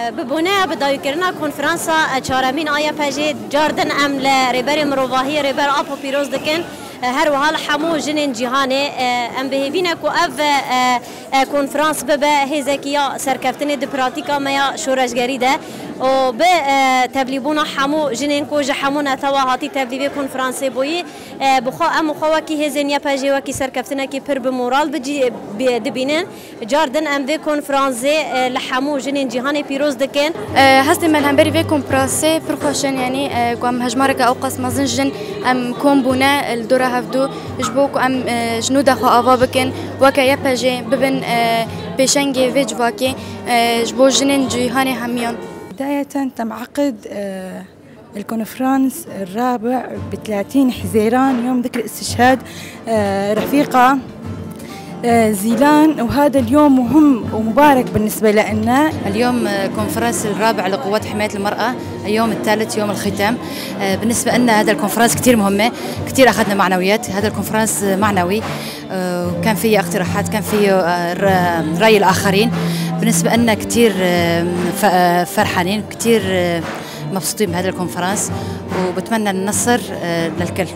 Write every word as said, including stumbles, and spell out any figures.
Bi boneya bi dawîkirina konferansa çaremîn a Y P J'ê car din em li Rêberê Mirovahiyê Rêber Apo pîroz dikin. Her wiha li hemû jinên cîhanê em bi hêvî ne ku ev konferans bibe hêzekî ya serkeftinê di pratîka me ya şoreşgerî de û bi tevlîbûna hemû jinên ku ji hemû netewa hatî tevlî vê konferansê bûyî, bi xwe em û xwe wekî hêzên Y P J'ê wekî serkeftinekî pir bi moral bi cî dibînin. Car din em vê konferansê li hemû jinên cîhanê pîroz dikin. Hestên me li hemberî vê konferansê pir xweş in, yanî ku em hejmareke ewqas mezin jin em kom bûne li dora hevdû ji bo ku em ji nû de xwe ava bikin, weke Y P J'ê bibin pêşengê vê civakê ji bo jinên cîhanê hemiyan. بداية تم عقد الكونفرنس الرابع بثلاثين حزيران يوم ذكر استشهاد رفيقة زيلان، وهذا اليوم مهم ومبارك بالنسبة لنا. اليوم كونفرنس الرابع لقوات حماية المرأة، اليوم الثالث يوم الختام. بالنسبة لنا هذا الكونفرنس كتير مهمة، كتير أخذنا معنويات. هذا الكونفرنس معنوي، وكان فيه اقتراحات، كان فيه رأي الآخرين. بالنسبة لنا كتير فرحانين، كتير مبسوطين بهذا الكونفرنس، وبتمنى النصر للكل.